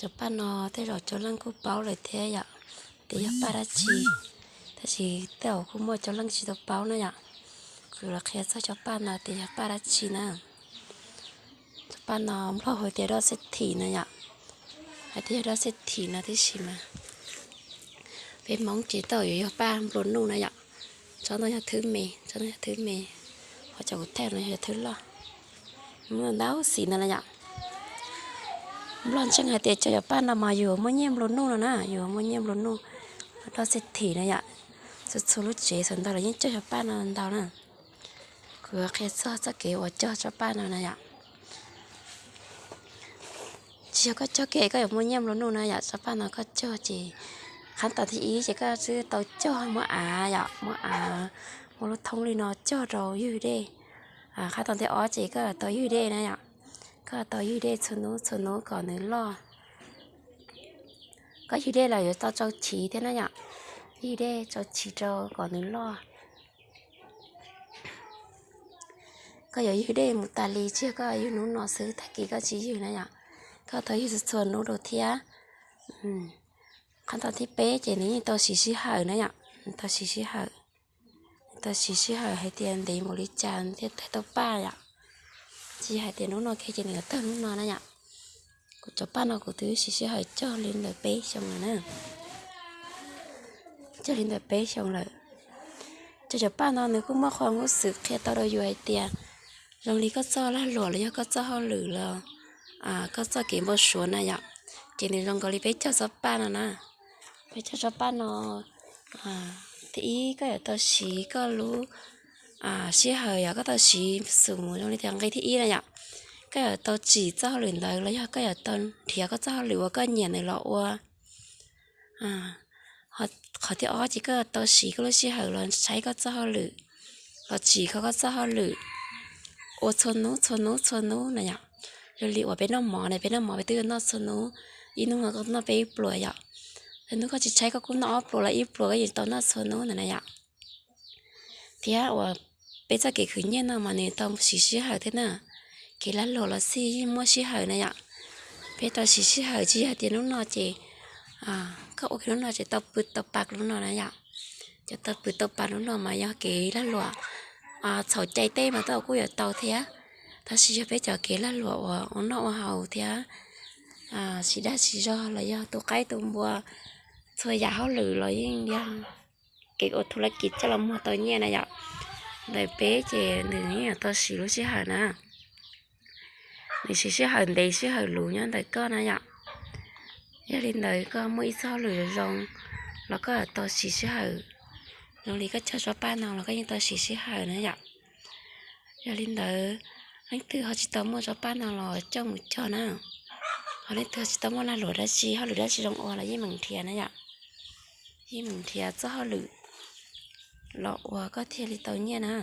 Cov paj no tej zaum cov leej kuj paub lawm thiab yom, tias yog paj dab tsi, tab sis tej zaum kuj muaj cov leej tsis tau paub na yom. Kuv los qhia txog cov paj no tias yog paj dab tsi na. Cov paj no Nplog hu tias doj xej thim na yom, hais tias yog doj xej thim no tib si mas peb Hmoob ces tej zaum yuav yog paj nplua nuj na yom. Tsob no yog thwb me, tsob no yog thwb me, ho cov kuv thaij no yog thwb loj. Muaj ntau xim no na yom. Nplog ntseeg hais tias cov cov paj no mas yus muaj nyiaj nplua nuj no na, yus muaj nyiaj nplua nuj, doj xej thim na yom. Txhua txhua lub tsev txhua ntau los yeej cog cov paj no ntau na. Kuv qhia txog txoj kev uas cog tsob paj no na yom. Tsis yog koj cog kiag koj yuav muaj nyiaj nplua nuj na yom, tsob paj no koj cog ces qhab tau thib ib ces koj twb tau cog muab av yom, muab av, muab lub thoob li no cog rau ywg dej. Qhab tau thib ob ces koj tau ywg dej na yom, koj tau ywg dej txhua hnub txhua hnub kom nws loj. Koj ywg dej los yuav tau tsau chiv thiab na yom, ywg dej tsau chiv rau kom nws loj. Koj yuav ywg dej mus tas li, tsis yog koj ywg hnub no xwb, tag kis koj tsis ywg na yom, koj tau ywg txhua txhua hnub rau thiab. Qhab tau thib peb ces nws yeej tau siv sij hawm na yom, nws tau siv sij hawm, nws tau siv sij hawm hais tias ntev npaum li cas thiaj tawg tau paj yom. Tsis hais tias hnub no kiag ces nws yuav tawg hnub no na yom. Kuv cov paj no kuv twb siv sij hawm cog li ntawm peb xyoo lawm na, cog li ntawm peb xyoo lawm. Cov cov paj no nws kuj muaj qhov huv xwm qhia tau rau yus hais tias zoo li koj txoj lag luam los yog koj txoj hauj lwm los koj txoj kev npau suav na yom, ces nws zoo nkaus li peb cog tsob paj no na. Peb cog tsob paj no, thib ib koj yuav tau siv koj lub sij hawm yom, koj tau siv xus mus zoo li tias nqe thib ib na yom, koj yuav tau tsim txoj hauj lwm ntawd los yog koj yuav tau nrhiav koj txoj hauj lwm uas koj nyiam ntawd los ua. Qhov thib ob ces koj tau siv koj lub sij hawm los tshaib koj txoj hauj lwm, los tsim kho koj txoj hauj lwm ua txhua hnub txhua hnub txhua hnub na yom. Zoo li uas peb noj mov na, peb noj mov peb twb yuav noj txhua hnub, ib hnub no koj noj peb ib pluas yom, hnub koj tsis tshaib koj kuj noj ob pluas los ib pluas koj yeej tau noj txhua hnub ntawd na yom. Thiab uas peb txoj kev khwv nyiaj no mas nws tau siv sij hawm thiab na, kev lag luam los xij yeej muaj sij hawm na yom. Peb tau siv sij hawm tsis yog tias hnub no ces koj ua kiag hnub no ces tau pw tau pa lub no na yom. Cov tau pw tau pa lub no mas yog kev lag luam, txhaum cai tej mas tej zaum kuj yuav tau thiab, tab sis yog peb cov kev lag luam uas ua noj ua haus thiab siv dag siv zog los yog tu qaib tu npua, txhua yam hauj lwm los yeej yog kev ua thu laj kis coj los muag tau nyiaj na yom. Ntawm peb ces nws yeej yuav tau siv lub sij hawm na, nws siv sij hawm ntev sij hawm luv nyob ntawm koj na yom. Yog li ntawd koj muaj ib txoj hauj lwm zoo los koj yuav tau siv sij hawm, zoo li koj cog tsob paj no los koj yeej tau siv sij hawm na yom. Yog li ntawd, leej twg ho tsis tau muaj tsob paj no los coj mus cog na, ho leej twg ho tsis tau muaj lag luam dab tsi hauj lwm dab tsi zoo ua los yeej meem nrhiav na yom, yeej meem nrhiav txoj hauj lwm los ua koj thiaj li tau nyiaj na.